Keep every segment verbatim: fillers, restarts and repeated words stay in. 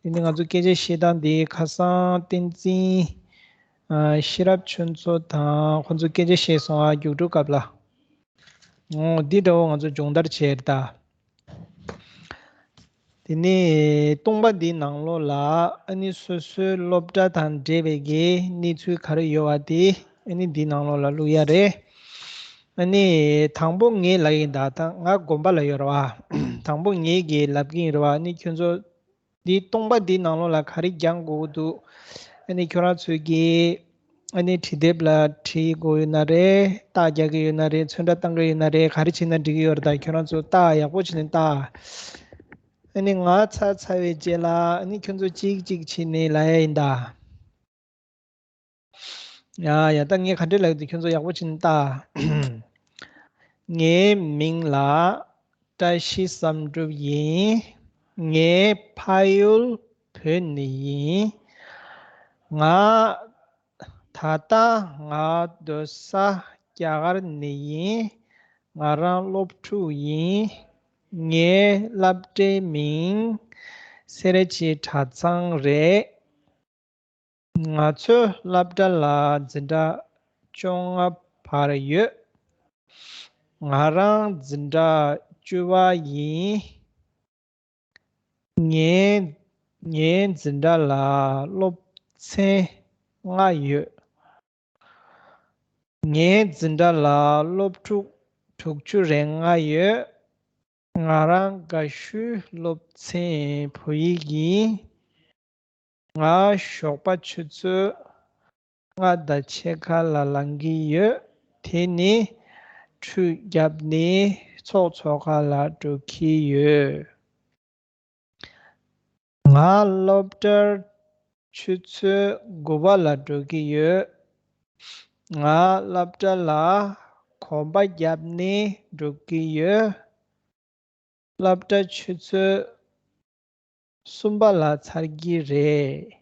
དེ་ནི་ང་ཚོ་སྐད་ཆ་བཤད་སྟངས་འདི་ཁ་སང་བསྟན་འཛིན་ཨ་ཤེས་རབ་ཆོས་མཚོ་དང་ཁོང་ཚོ་སྐད་ཆ་བཤད་སོང་ཨ། རྒྱུགས་སྤྲོད་སྐབས་ལ། འོ་འདི་འདྲ་བོ་ང་ཚོ་སྦྱོང་བརྡར་བྱས་རེད་ད། དེ་ནས་སྟོང་པ་འདིའི་ནང་ལོགས་ལ་ཨ་ནི་སོ་སོའི་སློབ་གྲྭ་དང་འབྲེལ་བའི་གི་གནས་ཚུལ་ག་རེ་ཡོད་པ་དེ་ཨ་ནི་འདིའི་ནང་ལོགས་ལ་བླུག་ཡ་རེད། ཨ་ནི་དང་པོ་ངས་ལབ་ཡིན་ད། ད་ང་དགོན་པ་ལ་ཡོད་རེད་བ། དང་པོ་ངས་གི་ལབ་གི་ཡིན་རེད་བ། ཨ་ནི་ཁྱོད་ཚོ་འདི་སྟོང་པ་འདིའི་ནང་ལོགས་ལ་ག་རེ་རྒྱག་དགོས་ཀྱི་འདུག་ཨ་ནི་ཁྱོད་རང་ཚོས་ཀྱིས་ཨ་ནི་བྲིས་དེབ་ལ་བྲིས་དགོས་ཡོད་ན་རེད། རྟགས་རྒྱག་གི་ཡོད་ན་རེད། ཚོན་ཁྲ་བཏང་གི་ཡོད་ན་རེད། ག་རེ་བྱས་ན་འགྲིག་གི་ཡོད་རེད་ད། ཁྱོད་རང་ཚོ་རྟགས་ཡག་པོ་བྱས་ནས་བཏང་། ཨ་ནི་ང་ཚར་ཚར་བའི་རྗེས་ལ་ཨ་ནི་ཁྱོད་ཚོ་གཅིག་གཅིག་བྱས་ནས་ལབ་ཡ་ཡིན་ད། ཡ་ཡ། ད་ངས་ག་འདྲས་ལབ་ཀྱི་འདུག་ཁྱོད་ཚོ་ཡག་པོ་བྱས་ནས་ལྟ། ངའི་མིང་ལ་བཀྲ་ཤིས་བསམ་གྲུབ་ཡིན། ངའི་ཕ་ཡུལ་བོད་ནས་ཡིན། ང་ད་ལྟ་ང་སྡོད་ས་རྒྱ་གར་ནས་ཡིན། ང་རང་སློབ་ཕྲུག་ཡིན། ངའི་སློབ་གྲྭའི་མིང་སེ་ར་བྱེས་གྲྭ་ཚང་རེད། ང་ཚོའི་སློབ་གྲྭ་ལ་འཛིན་གྲྭ་བཅོ་ལྔ་བར་ཡོད། ང་རང་འཛིན་གྲྭ་བཅུ་པ་ཡིན། ངའི་ངའི་འཛིན་གྲྭ་ལ་སློབ་ཚན་ལྔ་ཡོད། ངའི་འཛིན་གྲྭ་ལ་སློབ་ཕྲུག་དྲུག་ཅུ་རེ་ལྔ་ཡོད། ང་རང་དགའ་ཤོས་སློབ་ཚན་བོད་ཡིག་ཡིན། ང་ཞོགས་པ་ཆུ་ཚོད་ལྔ་དང་ཕྱེད་ཀ་ལ་ལངས་ཀྱི་ཡོད། དེ་ནི་ཁྲུས་བརྒྱབ་ནས་ཚོགས་འཚོགས་ཁང་ལ་འགྲོ་གི་ཡོད། ང་སློབ་གྲྭར་ཆུ་ཚོད་དགུ་པ་ལ་འགྲོ་གི་ཡོད། ང་སློབ་གྲྭ་ལ་གོམ་པ་བརྒྱབ་ནས་འགྲོ་གི་ཡོད། སློབ་གྲྭ་ཆུ་ཚོད་གསུམ་པ་ལ་ཚར་གྱི་རེད།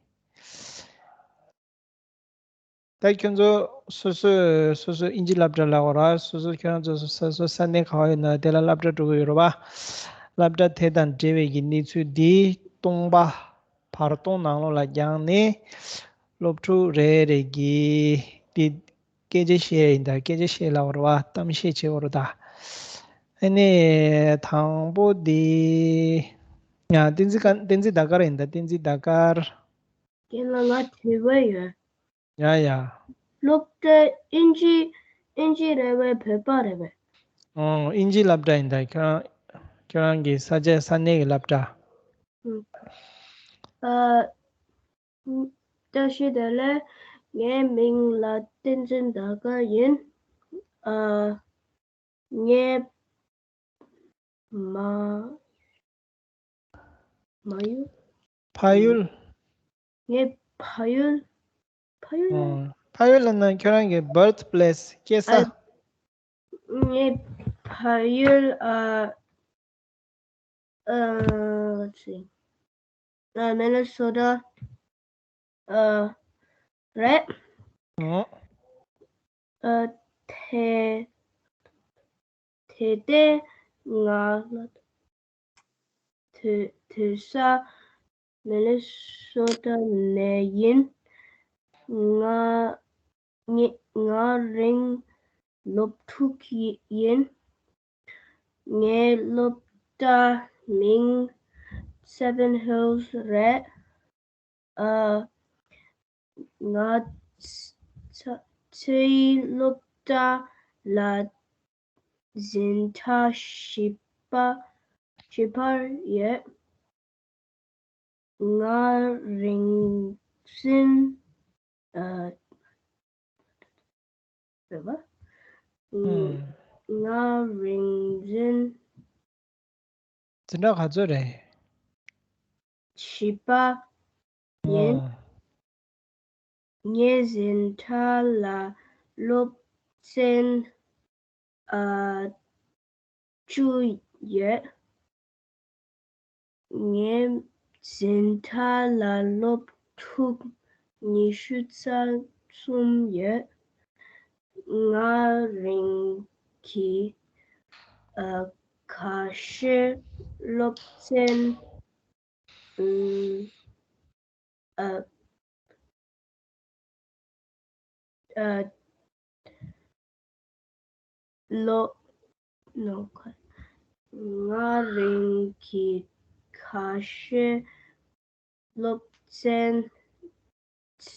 ད་ཁྱོད་ཚོ་སོ་སོས་སོ་སོ་ཨིན་ཇི་སློབ་གྲྭ་ལ་འོ་ར། སོ་སོ་ཁྱོད་རང་ཚོ་སོ་སོ་ས་གནས་ག་བ་ཡོད་ན་དེ་ལ་སློབ་གྲྭ་འགྲོ་གི་ཡོད་རེད་བ། སློབ་གྲྭ་དེ་དང་འབྲེལ་བའི་གི་གནས་ཚུལ་འདི་སྟོང་པ་བར་སྟོང་ནང་ལོགས་ལ་བརྒྱངས་ནས་སློབ་ཕྲུག་རེ་རེ་གིས་འདི་སྐད་ཆ་བཤད་ཡིན་ད། སྐད་ཆ་བཤད་ལབ་རེད་བ། གཏམ་བཤད་བྱེད་འོ་རེད་ད། ཨ་ནི་དང་པོ་འདི་ཡང་བསྟན་འཛིན་ཀ་བསྟན་འཛིན་ཟླ་དཀར་ཡིན་ད། བསྟན་འཛིན་ཟླ་དཀར། རྒན་ལགས་ང་དྲི་བ་ཡོད། ཡ་ཡ། སློབ་གྲྭ་ཨིན་ཇི་ཨིན་ཇི་རེད་པས་བོད་པ་རེད་པས། ཨོ་ཨིན་ཇི་སློབ་གྲྭ་ཡིན་ད། ཁྱོད་རང་ཁྱོད་རང་གི་ས་ཆ་ས་གནས་ཀྱི་སློབ་གྲྭ། ཨུམ། ཨ། བཀྲ་ཤིས་བདེ་ལེགས། ངའི་མིང་ལ་བསྟན་འཛིན་ཟླ་དཀར་ཡིན། ཨ། ངའི་མ་མ་ཡུལ། ཕ་ཡུལ། ངའི་ཕ་ཡུལ། ཕ་ཡུལ། ཨོ། ཕ་ཡུལ་ལབ་ན་ཁྱོད་རང་གི་birthplace སྐྱེས་ས། ཨ། ངའི་ཕ་ཡུལ། ཨ། ཨ། let's see. ཨ། མི་ནི་སོ་ཊ། ཨ། རེད། ཨོ། ཨ། དེ་དེ་ལྟའི་ང་ལ་དུ་དུ་ས་མི་ནི་སོ་ཊ་ནས་ཡིན། ང་ངེ་ང་རང་སློབ་ཕྲུག་ཡིན། ངའི་སློབ་གྲྭ་མིང་Seven Hills རེད། ཨ། ང་ཚ་ཚའི་སློབ་གྲྭ་ལ་འཛིན་གྲྭ་བཞི་པ་བཞི་པར་ཡོད། ང་རིག་འཛིན། ཨ། རེད་པ། ཨུམ། ང་རིག་འཛིན། འཛིན་གྲྭ་ག་ཚོད་རེད། བཞི་པ་ཡིན། ཨོ། ངའི་འཛིན་གྲྭ་ལ་སློབ་ཚན་ཨ་བཅུ་ཡོད། ངའི་འཛིན་གྲྭ་ལ་སློབ་ཕྲུག་ཉི་ཤུ་རྩ་གསུམ་ཡོད། ང་རང་གི་ཨ་ཁ་ཤས་སློབ་ཚན་ཨུམ་ ཨ། ཨ། ལོ། ལོ། ང་རང་གི་ཁ་ཤས་སློབ་ཚན། ས་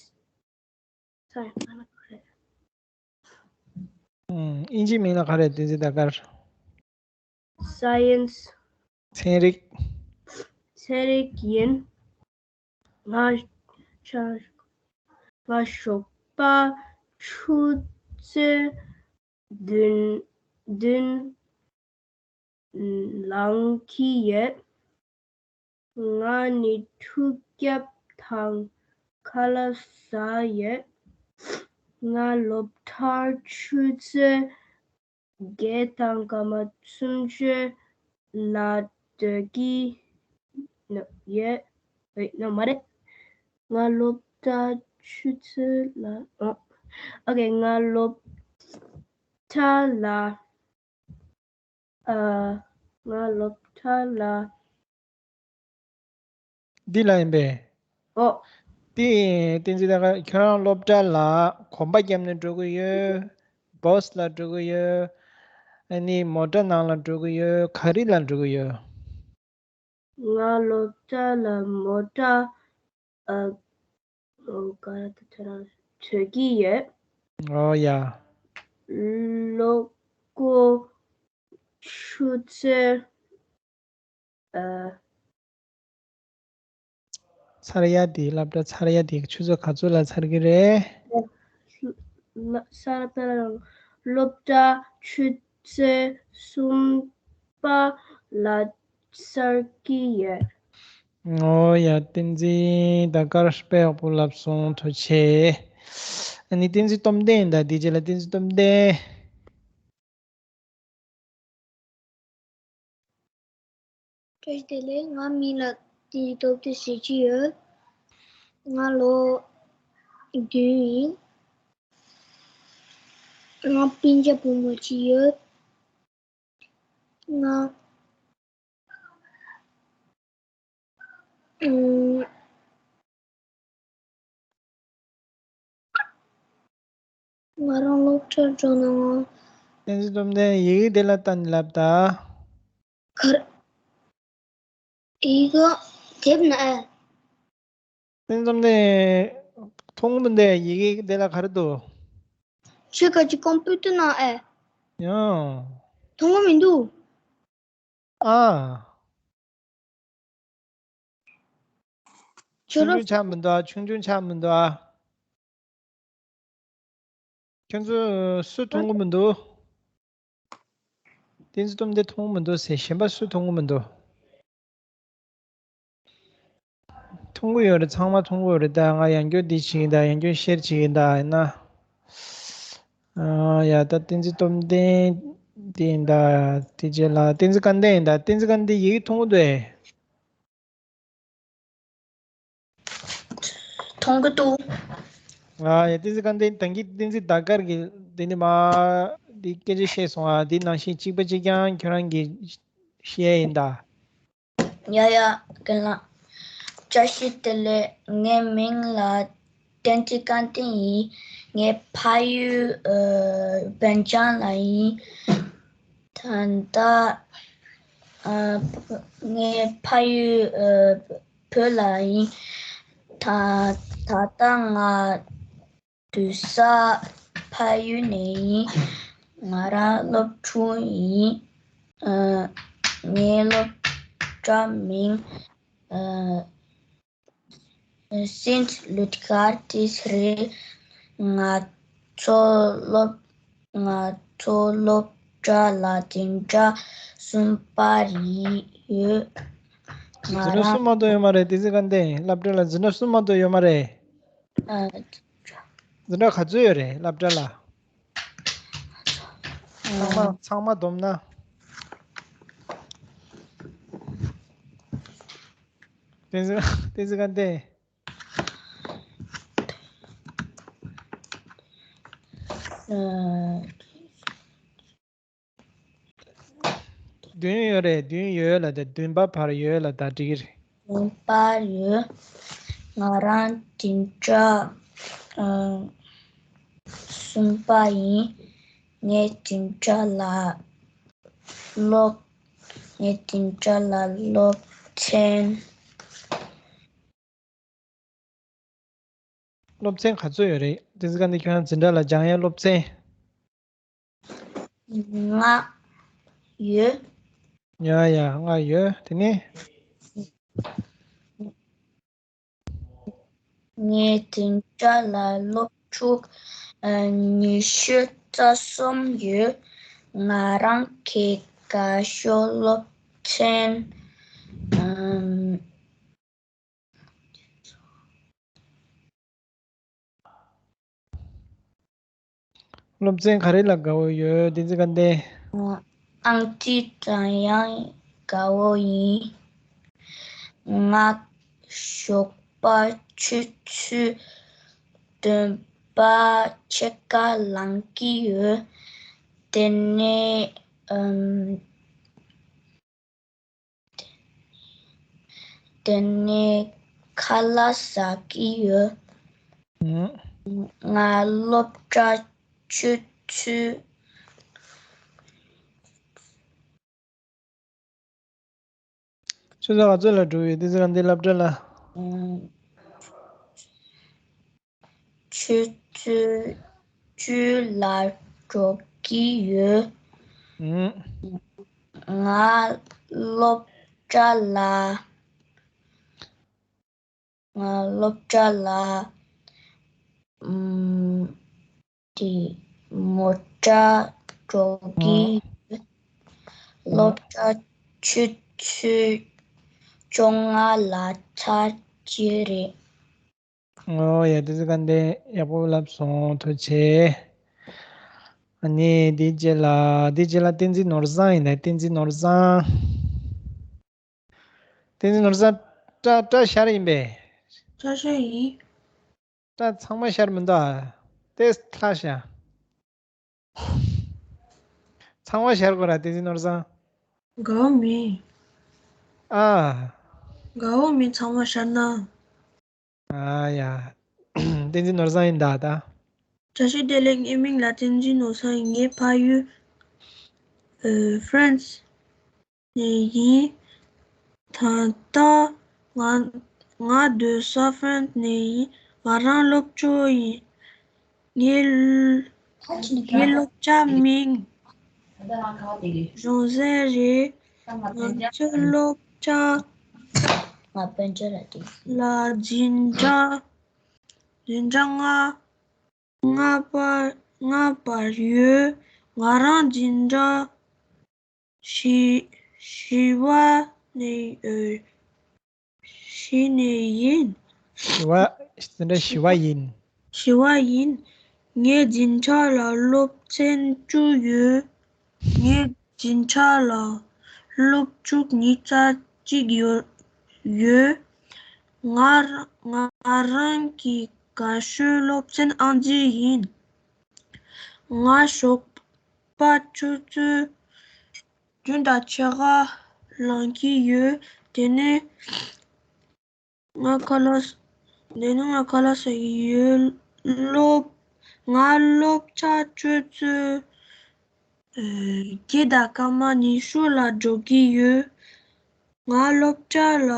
ཡ་ན་ཁ་རེད། ཨིན་ཇིའི་མིང་ལ་ག་རེ་བསྟན་འཛིན་ཟླ་དཀར། Science། ཚན་རིག་ཚན་རིག་ཡིན། ང་ཞོགས་པ་ཆུ་ཚོད་བདུན་བདུན་ལངས་ཀྱི་ཡོད། ང་ནི་ཁྲུས་བརྒྱབ་དང་ཁ་ལག་ཟ་ཡོད། ང་སློབ་གྲྭར་ཆུ་ཚོད་བརྒྱད་དང་སྐར་མ་སུམ་ཅུ་ལ་སྡོད་ཀྱི་ཡོད། ཨེ། ནོ། མ་རེད། ང་སློབ་གྲྭ་ཆུ་ཚོད་ལ། ཨོ། ཨོ་ཁེ། ང་སློབ་གྲྭ་ལ། ཨ། ང་སློབ་གྲྭ་ལ། འདི་ལ་ཡིན་པས། ཨོ། འདི་བསྟན་འཛིན་ཟླ་དཀར། ཁྱོད་རང་སློབ་གྲྭ་ལ་གོམ་པ་བརྒྱབ་ནས་འགྲོ་གི་ཡོད། བྷོ་སི་ལ་འགྲོ་གི་ཡོད། ཨ་ནི་མོ་ཊ་ནང་ལ་འགྲོ་གི་ཡོད། ག་རེ་ལ་འགྲོ་གི་ཡོད། ང་སློབ་གྲྭ་ལ་མོ་ཊ། ཨ། ཨོ། ག་རེ་ད་ཁྱོད་རང་བྲོས་ཀྱི་ཡོད། ཨོ་ཡ། ལོ་གོ་ཆུ་ཚོད། ཨ། ཚར་ཡ་དེ། སློབ་གྲྭ་ཚར་ཡ་དེ་ཆུ་ཚོད་ག་ཚོད་ལ་ཚར་གི་རེད། ལ། ས་ལ་ཕེ་ལ་རང་སློབ་གྲྭ་ཆུ་ཚོད་གསུམ་པ་ལ་ཚར་གི་ཡོད། ཨོ་ཡ། བསྟན་འཛིན་ཟླ་དཀར་དཔེ་ཡག་པོ་ལབ་སོང་། ཐུགས་རྗེ་ཆེ། ཨ་ནི་བསྟན་འཛིན་སྟོབས་ལྡན་ཡིན་ད། དེ་རྗེས་ལ་བསྟན་འཛིན་སྟོབས་ལྡན། བཀྲ་ཤིས་བདེ་ལེགས། ང་མིང་ལ་བསྟན་འཛིན་སྟོབས་ལྡན་ཟེར་གྱི་ཡོད། ང་ལོ་བདུན་ཡིན། ང་སྤུན་ཀྱག་བུ་མོ་གཅིག་ཡོད། ང་། ཨུམ། ང་རང་སློབ་གྲྭར་འགྲོ་ན། བསྟན་འཛིན་སྟོབས་ལྡན། ཡི་གེ་དེ་ལ་ལྟ་ནས་ལབ་ད། ག་རེ། ཡི་གེ་དེབ་ན་ཨེ། བསྟན་འཛིན་སྟོབས་ལྡན། མཐོང་གི་མི་འདུག་ཡི་གེ་དེ་ལ་ག་རེ་འདུག་ཁྱོད་ཀྱི་ཀམ་པུ་ཊར་ནང་ཨེ། ཡང་། མཐོང་གི་མི་འདུག་ཨ། ཁྱོད་ཆུང་ཆུང་ར་ཆགས་མི་འདུག་ཨ། ཆུང་ཆུང་ཆགས་མི་འདུག་ཨ། ཁྱོད་ཚོ་སུ་མཐོང་གི་མི་འདུག་བསྟན་འཛིན་སྟོབས་ལྡན་མཐོང་གི་མི་འདུག་ཟེར། གཞན་པ་སུ་མཐོང་གི་མི་འདུག་མཐོང་གི་ཡོད་རེད། ཚང་མ་མཐོང་གི་ཡོད་རེད། ད་ང་ཡང་བསྐྱར་འདི་བྱེད་ཀྱིན་གདའ། ཡང་བསྐྱར་ཤེར་བྱེད་ཀྱིན་གདའ། ཡིན་ན། ཨ། ཡ། ད་བསྟན་འཛིན་སྟོབས་ལྡན་དེ་ཡིན་ད། དེ་རྗེས་ལ་བསྟན་འཛིན་སྐལ་ལྡན་ཡིན་ད། བསྟན་འཛིན་སྐལ་ལྡན་ཡི་གེ་མཐོང་གི་འདུག་ཨེ། མཐོང་གི་འདུག་ཨ། ཡ། བསྟན་འཛིན་སྐལ་ལྡན། ད་གིན་བསྟན་འཛིན་ཟླ་དཀར་གྱིས་འདི་ནས་མར་འདི་སྐད་ཆ་བཤད་སོང་ཨ། འདི་ནང་བཞིན་གཅིག་པ་གཅིག་རྐྱང་ཁྱོད་རང་གིས་བཤད་ཡིན་ད། ཡ་ཡ། རྒན་ལགས། བཀྲ་ཤིས་བདེ་ལེགས། ངའི་མིང་ལ་བསྟན་འཛིན་སྐལ་ལྡན་ཡིན། ངའི་ཕ་ཡུལ་ཨ་བོད་ལྗོངས་ལ་ཡིན། ད་ལྟ་ཨ་ངའི་ཕ་ཡུལ་ཨ་བོད་ལ་ཡིན། ད་ད་ལྟ་ང་དུས་ས་ཕ་ཡུལ་ནས་ཡིན། ང་རང་སློབ་ཕྲུག་ཡིན། ཨ་ངའི་སློབ་གྲྭ་མིང་ཨ་སེན་ལུད་གར་ཏིས་རེད། ང་ཚོ་སློབ་ང་ཚོ་སློབ་གྲྭ་ལ་འཛིན་གྲྭ་གསུམ་པ་རེད་ཡོད། ང་འཛིན་གྲྭ་རང་གསུམ་མ་གཏོགས་ཡོད་མ་རེད། བསྟན་འཛིན་སྐལ་ལྡན། སློབ་གྲྭ་ལ་འཛིན་གྲྭ་གསུམ་མ་གཏོགས་ཡོད་མ་རེད། ཨ། འཛིན་གྲྭ་ག་ཚོད་ཡོད་རེད་སློབ་གྲྭ་ལ། ཚང་མ་ཚང་མ་བསྡོམས་ན། བསྟན་འཛིན་བསྟན་འཛིན་སྐལ་ལྡན། ཨ། བདུན་ཡོད་རེད། བདུན་ཡོད་ལ་ད། བདུན་པ་བར་ཡོད་ལ་ད་འགྲིག་གི་རེད། བདུན་པ་ཡོད། ང་རང་འཛིན་གྲྭ་ཨ་གསུམ་པ་ཡིན། ངས་འཛིན་གྲྭ་ལ་སློབ། ངས་འཛིན་གྲྭ་ལ་སློབ་ཚན། སློབ་ཚན་ག་ཚོད་ཡོད་རེད། བསྟན་འཛིན་དགའ་ལྡན། ཁྱོད་རང་འཛིན་གྲྭ་ལ་སྦྱང་ཡ་སློབ་ཚན། ལྔ་ཡོད། ཡ་ཡ། ལྔ་ཡོད། དེ་ནས། ངའི་འཛིན་གྲྭ་ལ་སློབ་ཕྲུག་ཨ་ཉི་ཤུ་རྩ་གསུམ་ཡོད། ང་རང་གི་དགའ་ཤོས་སློབ་ཚན་ཨམ། སློབ་ཚན་ག་རེ་ལ་དགའ་བོ་ཡོད། བསྟན་འཛིན་དགའ་ལྡན། ཨང་རྩིས་དང་ཡང་དགའ་བོ་ཡིན། ང་ཞོགས་པ་ཆུ་ཚོད་བདུན་པ་ཕྱེད་ཀ་ལངས་ཀྱི་ཡོད། དེ་ནས་ཨམ། དེ་ནས་ཁ་ལག་ཟ་གི་ཡོད། ང་སློབ་གྲྭ་ཆུ་ཚོད། ཆུ་ཚོད་ག་ཚོད་ལ་འགྲོ་ཡོད། བསྟན་འཛིན་དགའ་ལྡན། སློབ་གྲྭ་ལ། ཆུ་ཚོད་བཅུ་ལ་འགྲོ་གི་ཡོད། ཨང་། ང་སློབ་གྲྭ་ལ། ང་སློབ་གྲྭ་ལ། ཨམ། དེ་མོ་ཊ་འགྲོ་གི་ཡོད། སློབ་གྲྭ་ཆུ་ཚོད་བཅོ་ལྔ་ལ་ཚར་གྱི་རེད། ཨོ་ཡ། བསྟན་འཛིན་དགའ་ལྡན། ཡག་པོ་ལབ་སོང་། ཐུགས་རྗེ་ཆེ། ཨ་ནི་དེའི་རྗེས་ལ། དེའི་རྗེས་ལ་བསྟན་འཛིན་ནོར་བཟང་ཡིན་ད། བསྟན་འཛིན་ནོར་བཟང་། བསྟན་འཛིན་ནོར་བཟང་། སྐྲ་སྐྲ་ཤར་ཡིན་པས། སྐྲ་ཤར་ཡིན། སྐྲ་ཚང་མ་ཤར་མི་འདུག་ཨ། ཏེ་ཐ་ཤ། ཚང་མ་ཤར་དགོས་ར། བསྟན་འཛིན་ནོར་བཟང་། དགའ་བོ་མིན། ཨ། དགའ་བོ་མིན་ཚང་མ་ཤར་ན། ཨ་ཡ། བསྟན་འཛིན་ནོར་བཟང་ཡིན་ད་ད། བཀྲ་ཤིས་བདེ་ལེགས། ངའི་མིང་ལ་བསྟན་འཛིན་ནོར་བཟང་ཡིན། ངའི་ཕ་ཡུལ་ཨ་ཧྥ་རན་སི་ནས་ཡིན། ད་ལྟ་ང་ང་སྡོད་ས་ཧྥ་རན་སི་ནས་ཡིན། ང་རང་སློབ་ཕྲུག་ཡིན། ངའི་ངའི་སློབ་གྲྭ་མིང་གཞུང་སྲས་རེད། ང་ཚོའི་སློབ་གྲྭ་ལ་འཛིན་གྲྭ་འཛིན་གྲྭ་ལྔ་ལྔ་པ་ལྔ་བར་ཡོད། ང་རང་འཛིན་གྲྭ་བཞི་བཞི་བ་ནས་ཡོད། བཞི་ནས་ཡིན། བཞི་བ། འཛིན་གྲྭ་བཞི་བ་ཡིན། བཞི་བ་ཡིན། ངའི་འཛིན་གྲྭ་ལ་སློབ་ཚན་བཅུ་ཡོད། ངའི་འཛིན་གྲྭ་ལ་སློབ་ཕྲུག་ཉི་ཤུ་རྩ་གཅིག་ཡོད་ཡོད། ང་ར་ང་རང་གི་དགའ་ཤོས་སློབ་ཚན་ཨང་རྩིས་ཡིན། ང་ཞོགས་པ་ཆུ་ཚོད་བདུན་དང་ཕྱེད་ཀ་ལངས་ཀྱི་ཡོད། དེ་ནས་ང་ཁ་ལག་དེ་ནས་ང་ཁ་ལག་ཟ་གི་ཡོད། སློབ་ང་སློབ་གྲྭ་ཆུ་ཚོད་ཨ་བརྒྱད་དང་སྐར་མ་ཉི་ཤུ་ལ་འགྲོ་གི་ཡོད། ང་སློབ་གྲྭ་ལ།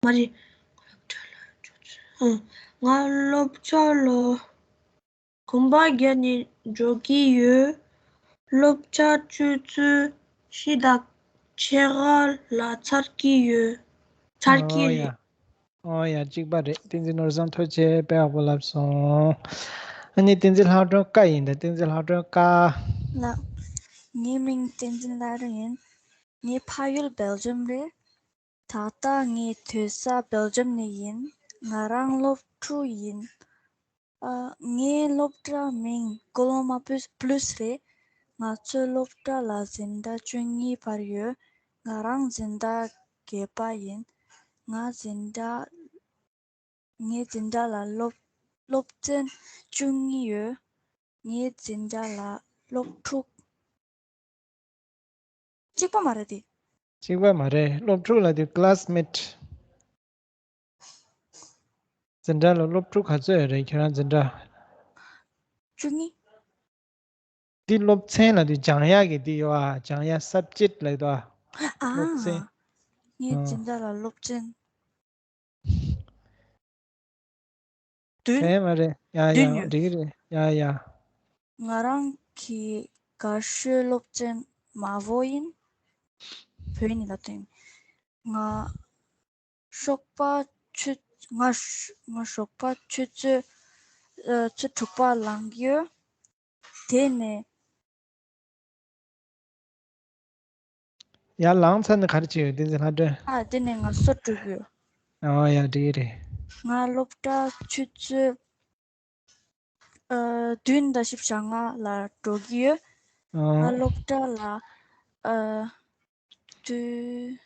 མ་རེད། ཨ། ང་སློབ་གྲྭ་ལ་གོམ་པ་བརྒྱབ་ནས་འགྲོ་གི་ཡོད། སློབ་གྲྭ་ཆུ་ཚོད་བཞི་དང་ཕྱེད་ཀ་ལ་ཚར་གྱི་ཡོད། ཚར་གྱི་ཨོ་ཡ། རེད། ཨོ་ཡ། གཅིག་པ་རེད། བསྟན་འཛིན་ནོར་བཟང་ཐུགས་རྗེ་ཆེ། དཔེ་ཡག་པོ་ལབ་སོང་། ཨ་ནི་བསྟན་འཛིན་ལྷག་སྒྲོན་ཀ་ཡིན་ད། བསྟན་འཛིན་ལྷག་སྒྲོན་ཀ། ལགས། ངའི་མིང་བསྟན་འཛིན་ལྷག་སྒྲོན་ཡིན། ངའི་ཕ་ཡུལ་སྦེལ་ཇམ་རེད། ད་ལྟ་ངས་སྡོད་ས་སྦེལ་ཇམ་ནས་ཡིན། ང་རང་སློབ་ཕྲུག་ཡིན། ཨ། ངའི་སློབ་གྲྭ་མིང་ཀོ་ལོ་མ་པུ་སི་པླུས་རེད། ང་ཚོའི་སློབ་གྲྭ་ལ་འཛིན་གྲྭ་བཅུ་གཉིས་བར་ཡོད། ང་རང་འཛིན་གྲྭ་བརྒྱད་པ་ཡིན། ང་འཛིན་གྲྭ། ངའི་འཛིན་གྲྭ་ལ་སློབ་སློབ་ཚན་བཅུ་གཉིས་ཡོད། ངའི་འཛིན་གྲྭ་ལ་སློབ་ཕྲུག་གཅིག་པ་མ་རེད་དེ། གཅིག་པ་མ་རེད། སློབ་ཕྲུག་ལབ་དུས་ཀི་ལ་སི་མེ་ཊི། འཛིན་གྲྭ་ལ་སློབ་ཕྲུག་ག་ཚོད་ཡོད་རེད། ཁྱེད་རང་འཛིན་གྲྭ། བཅུ་གཉིས། འདི་སློབ་ཚན་ལ་དུས་སྦྱང་ཡག་གི་འདི་ཡོད་ཨ། སྦྱང་ཡག་སབ་ཇེག་ལབ་འདུག་ཨ། ཨ། སློབ་ཚན། ངའི་ཨ། འཛིན་གྲྭ་ལ་སློབ་ཚན་བདུན། ཨེ་མ་རེད། ཡ་ཡ། བདུན་ཡོད། འགྲིག་གི་རེད། ཡ་ཡ། ང་རང་གི་དགའ་ཤོས་སློབ་ཚན་མ་བོ་ཡིན། བོད་ཡིག་ནི་ད་དུང་ང་ཞོགས་པ་ཆུ་ང་ང་ཞོགས་པ་ཆུ་ཚོད་ཨ་ཆུ་དྲུག་པ་ལངས་ཡོད། དེ་ནས། ཡར་ལངས་ཚར་ནས་ག་རེ་བྱེད་ཡོད། བསྟན་འཛིན་ལྷ་སྒྲོན། ཨ། དེ་ནས་ང་གསོ་འགྲོ་གི་ཡོད། ཨ་ཡ། འགྲིག་གི་རེད། ང་སློབ་གྲྭ་ཆུ་ཚོད་ཨ་བདུན་དང་བཞི་བཅུ་ཞེ་ལྔ་ལ་འགྲོ་གི་ཡོད། ཨ། ང་སློབ་གྲྭ་ལ་ཨ་དུས།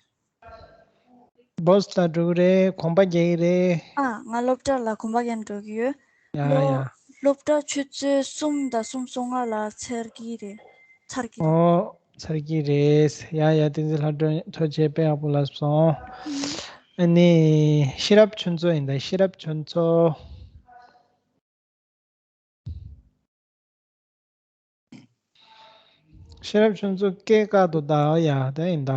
བྷ་སི་ལ་འགྲོ་གི་རེད། གོམ་པ་རྒྱག་གི་རེད། ཨ། ང་སློབ་གྲྭ་ལ་གོམ་པ་རྒྱག་འགྲོ་གི་ཡོད། ཡ་ཡ། སློབ་སློབ་གྲྭ་ཆུ་ཚོད་གསུམ་དང་གསུམ་སོ་ལྔ་ལ་ཚར་གྱི་རེད། ཚར་གྱི་རེད། ཨོ། ཚར་གྱི་རེད། ཡ་ཡ། བསྟན་འཛིན་ལྷ་སྒྲོན་ཐུགས་རྗེ་ཆེ། དཔེ་ཡག་པོ་ལབ་སོང་། ཨ་ནི་ཤེས་རབ་ཆོས་མཚོ་ཡིན་ད། ཤེས་རབ་ཆོས་མཚོ། ཤེས་རབ་ཆོས་མཚོ་སྐད་བཀག་འདུག་ད། ཡ་ད་ཡིན་ད།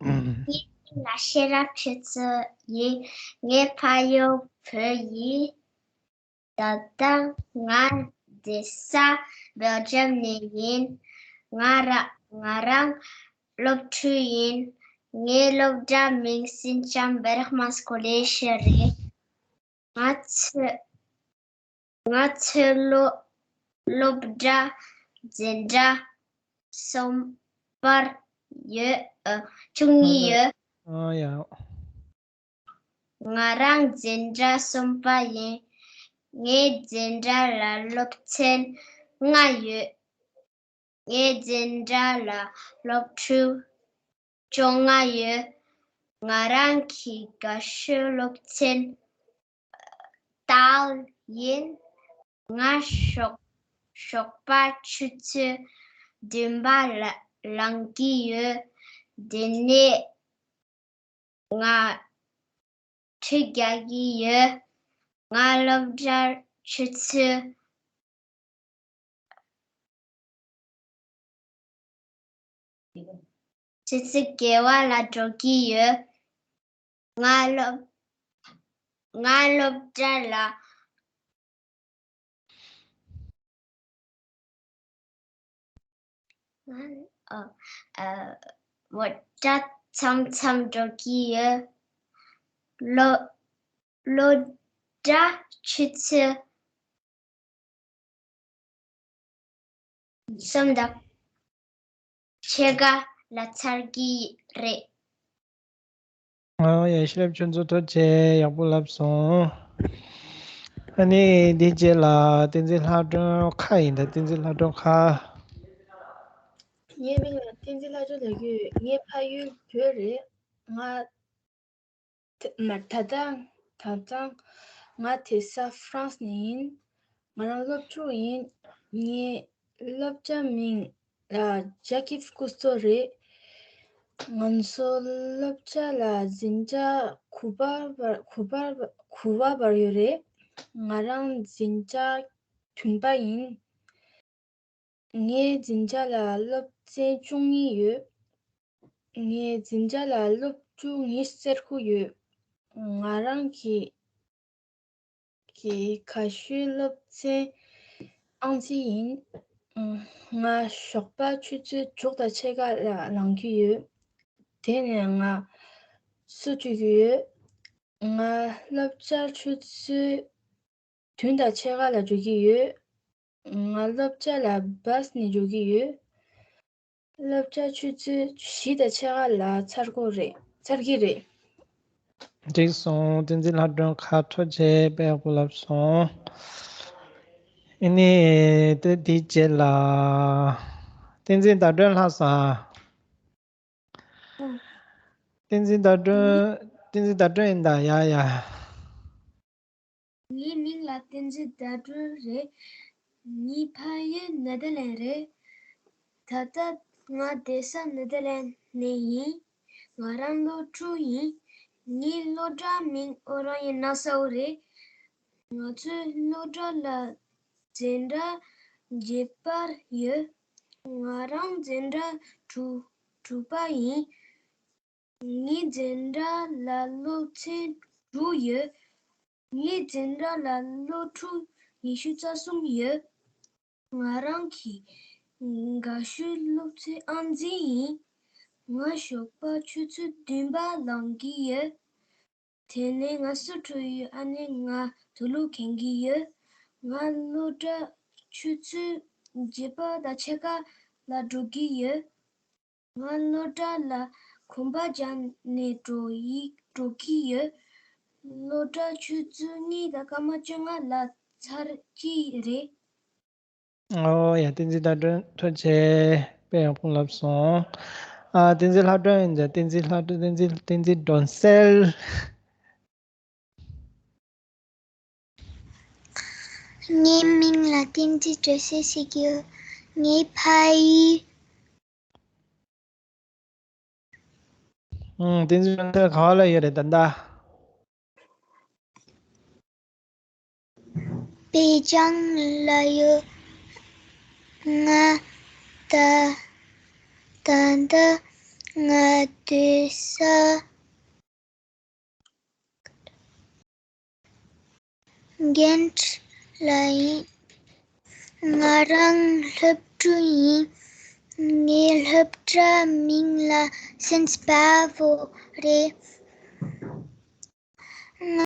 ངའི་མིང་ལ་ཤེས་རབ་ཆོས་མཚོ་ཡིན། ངའི་ཕ་ཡུལ་བོད་ཡིན། ད་ལྟ་ང་བསྡད་ས་སྦེལ་ཇམ་ནས་ཡིན། ང་ར་ང་རང་སློབ་ཕྲུག་ཡིན། ངའི་སློབ་གྲྭ་མིང་སིན་ཅམ་བེར་ཁ་མན་སི་ཀོ་ལེ་ཇི་རེད། ང་ཚོ་ང་ཚོའི་སློབ་སློབ་གྲྭ་འཛིན་གྲྭ་གསུམ་པར་ཡོད། ཨ། བཅུ་གཉིས་ཡོད། ཨ་ཡ། ང་རང་འཛིན་གྲྭ་གསུམ་པ་ཡིན། ངའི་འཛིན་གྲྭ་ལ་སློབ་ཚན་ལྔ་ཡོད། ངའི་འཛིན་གྲྭ་ལ་སློབ་ཕྲུག་བཅོ་ལྔ་ཡོད། ང་རང་གི་དགའ་ཤོས་སློབ་ཚན་ཏཱལ་ཡིན། ང་ཞོགས་ཞོགས་པ་ཆུ་ཚོད་བདུན་པ་ལ་ལངས་ཀྱི་ཡོད། དེ་ནས་ང་ཁྲིད་རྒྱག་གི་ཡོད། ང་སློབ་གྲྭར་ཆུ་ཚོད་ཆུ་ཚོད་བརྒྱད་པ་ལ་འགྲོ་གི་ཡོད། ང་སློབ་ང་སློབ་གྲྭ་ལ་ང་ཨ་ཨ་མོ་ཊ་མཚམས་མཚམས་འགྲོ་གི་ཡོད། སློབ་སློབ་གྲྭ་ཆུ་ཚོད་གསུམ་དང་ཕྱེད་ཀ་ལ་ཚར་གྱི་རེད། ཨོ་ཡ། ཤེས་རབ་ཆོས་མཚོ་ཐུགས་རྗེ་ཆེ། ཡག་པོ་ལབ་སོང་། ཨ་ནི་འདིའི་རྗེས་ལ་བསྟན་འཛིན་ལྷ་སྒྲོན་ཁ་ཡིན་ད། བསྟན་འཛིན་ལྷ་སྒྲོན་ཁ། ངའི་མིང་ལ་བསྟན་འཛིན་ལྷ་སྒྲོན་ལབ་ཀྱི་ཡོད། ངའི་ཕ་ཡུལ་བོད་རེད། ང་ད་མ་ད་ལྟ་ད་ལྟ་ང་དེ་ས་ཧྥ་རན་སི་ནས་ཡིན། ང་རང་སློབ་ཕྲུག་ཡིན། ངའི་སློབ་གྲྭ་མིང་ལ་ཇ་ཀིབ་ཀུ་སྟོ་རེད། ང་ཚོ་སློབ་གྲྭ་ལ་འཛིན་གྲྭ་དགུ་པ་བར་དགུ་པ་དགུ་པ་བར་ཡོད་རེད། ང་རང་འཛིན་གྲྭ་བདུན་པ་ཡིན། ངའི་འཛིན་གྲྭ་ལ་སློབ་ཚན་བཅུ་གཉིས་ཡོད། ངའི་འཛིན་གྲྭ་ལ་སློབ་ཕྲུག་ཉི་ཤུ་རྩ་དགུ་ཡོད། ང་རང་གི་གི་དགའ་ཤོས་སློབ་ཚན་ཨང་རྩིས་ཡིན། ང་ཞོགས་པ་ཆུ་ཚོད་དྲུག་དང་ཕྱེད་ཀ་ལ་ལངས་ཀྱི་ཡོད། དེ་ནས་ང་སུ་བཅུག་གི་ཡོད། ང་སློབ་གྲྭར་ཆུ་ཚོད་བདུན་དང་ཕྱེད་ཀ་ལ་འགྲོ་གི་ཡོད། ང་སློབ་གྲྭ་ལ་བྷ་སི་ནས་འགྲོ་གི་ཡོད། སློབ་གྲྭ་ཆུ་ཚོད་བཞི་དང་ཕྱེད་ཀ་ལ་ཚར་གོ་རེད། ཚར་གི་རེད། འགྲིག་སོང་། བསྟན་འཛིན་ལྷ་སྒྲོན་ཁ་ཐུགས་རྗེ་ཆེ། དཔེ་ཡག་པོ་ལབ་སོང་། ཨ་ནི་དེ་དེའི་རྗེས་ལ་བསྟན་འཛིན་ཟླ་སྒྲོན་ལྷག་སོང་ཨ། བསྟན་འཛིན་ཟླ་སྒྲོན། བསྟན་འཛིན་ཟླ་སྒྲོན་ཡིན་ད། ཡ་ཡ། ངའི་མིང་ལ་བསྟན་འཛིན་ཟླ་སྒྲོན་རེད། ངའི་ཕ་ཡུལ་ནེ་དར་ལེན་རེད། ད་ལྟ་ང་བསྡད་ས་ནེ་དར་ལེན་ནས་ཡིན། ང་རང་སློབ་ཕྲུག་ཡིན། ངའི་སློབ་གྲྭ་མིང་ཨོ་རོ་ཡན་ན་ས་འོ་རེད། ང་ཚོའི་སློབ་གྲྭ་ལ་འཛིན་གྲྭ་བརྒྱད་པ་ཡོད། ང་རང་འཛིན་གྲྭ་དྲུག་དྲུག་པ་ཡིན། ངའི་འཛིན་གྲྭ་ལ་སློབ་ཚན་དྲུག་ཡོད། ངའི་འཛིན་གྲྭ་ལ་སློབ་ཕྲུག་ཉི་ཤུ་རྩ་གསུམ་ཡོད། ང་རང་གི་དགའ་ཤོས་སློབ་ཚན་ཨང་རྩིས་ཡིན། ང་ཞོགས་པ་ཆུ་ཚོད་བདུན་པ་ལངས་ཀྱི་ཡོད། དེ་ནས་ང་སུ་ཁྲོད་ཡོད། ཨ་ནི་ང་དུག་ལོག་གྱོན་གྱི་ཡོད། ང་སློབ་གྲྭ་ཆུ་ཚོད་བརྒྱད་པ་དང་ཕྱེད་ཀ་ལ་འགྲོ་གི་ཡོད། ང་སློབ་གྲྭ་ལ་གོམ་པ་རྒྱག་ནས་འགྲོ་ཡི་འགྲོ་གི་ཡོད། སློབ་གྲྭ་ཆུ་ཚོད་གཉིས་དང་སྐར་མ་བཅོ་ལྔ་ལ་ཚར་གྱི་རེད། ཨོ་ཡ། བསྟན་འཛིན་ལྷ་སྒྲོན་ཐུགས་རྗེ་ཆེ། དཔེ་ཡག་པོ་ལབ་སོང་། ཨ། བསྟན་འཛིན་ལྷ་སྒྲོན་ཡིན་ཙང་བསྟན་འཛིན་ལྷ་སྒྲོན། བསྟན་འཛིན། བསྟན་འཛིན་སྒྲོན་གསལ། ངའི་མིང་ལ་བསྟན་འཛིན་སྒྲོན་གསལ་ཟེར་གྱི་ཡོད། ངའི་ཕ་ཡུལ། ཨང་། བསྟན་འཛིན་སྒྲོན་གསལ་ག་བ་ལ་ཡོད་རེད་ད་ལྟ། པེ་ཅང་ལ་ཡོད། ང་ད་ད་ལྟ་ང་སྡོད་ས་གྷན་ཊ་ལ་ཡིན། ང་རང་སློབ་ཕྲུག་ཡིན། ངའི་སློབ་གྲྭ་མིང་ལ་སེན་ཊི་པ་ཝོ་རེད།